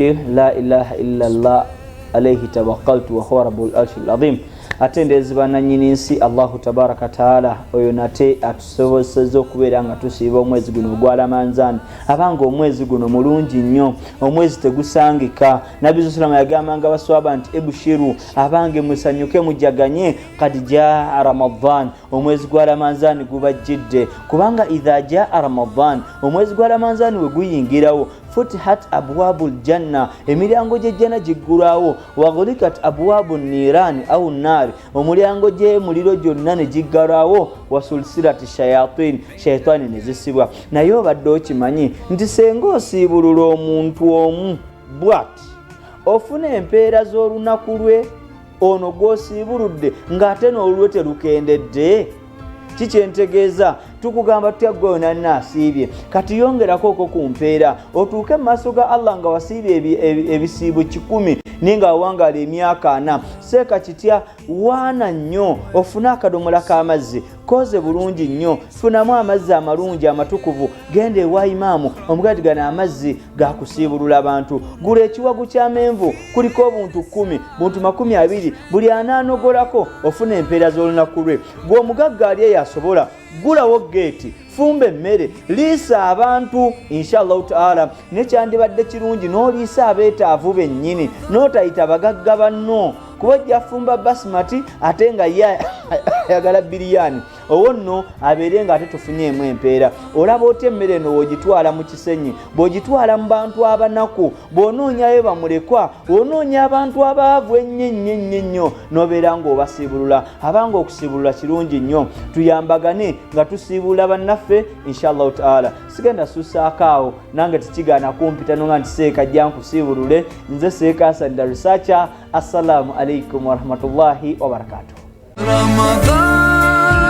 Wakil, la ilaha illa llah alaihi tawakkaltu wahuwa rabbul arshi lazim. Atenderezebwa nanyini nsi Allahu tabaraka taala, oyo nate atusoboseza okubeera nga tusiiba omwezi guno ogwa Ramanzani. Abanga omwezi guno mulungi nnyo, omwezi tegusangika. Nabbi salama yagambanga baswaba nti ebushiru, abange musanyuke mujaganye, kad jaa Ramadan, omwezi gwa Ramanzani gubajjidde. Kubanga idha jaa Ramadan, omwezi gwa Ramanzani we guyingirawo, futihat abwabu ljanna, emiryango gy'ejjana giggulwawo, wagulikat abwabu nirani au naari, omulyango gy'emuliro gyonna ne giggalwawo, wasulsirat shayatin, shaitaani ne zisibwa. Naye obadde okimanyi nti senga osiibulula omuntu omu bwati ofuna empeera z'olunaku lwe ono gw'osiibuludde ng'ate n'olulwe terukendedde? Kikyentegeeza tukugamba tutya gwe yonanna asiibye? Kati yongerako okwo ku mpeera otuuke mu maaso ga Allah nga wasiibye ebisiibo 100 naye nga wawangaala emyaka 40. Seeka kitya, waana nnyo ofune akadomola k'amazzi, koze bulungi nnyo, funamu amazzi amalungi amatukuvu, genda ewa imaamu omugati gano amazzi gakusiibulula abantu. Gula ekiwagu ky'amenvu kuliko obuntu 10, buntu 20, buli anaanogolako ofuna empeera z'olunaku lwe. Gwe omugagga ali eyo asobola, gulawo geeti, fumba emmere, liisa abantu inshallahu taala. Nekyandibadde kirungi n'oliisa abeetaavu bennyini, n'otayita bagagga banno, kuba ojja fumba basimati ate nga ye ayagala biriyani. Owo nno abeere nga ate tufunyeemu empeera. Olaba otya emmere eno w'ogitwala mu Kisenyi, bw'ogitwala mu bantu abanaku, bw'onoonyayo bamulekwa, bw'onoonya abantu abaavu ennyo ennyo ennyo ennyo, n'obeera ng'obasiibulula. Abanga okusiibulula kirungi nnyo, tuyambagane nga tusiibulula bannaffe inshallahu taala. Sigenda susaako awo, nange tekigaana kumpita nonga nti seeka jja nkusiibulule. Nze Seeka Hassan the Researcher. Assalamu alaikum warahmatullahi wabarakatuh. Ramadan.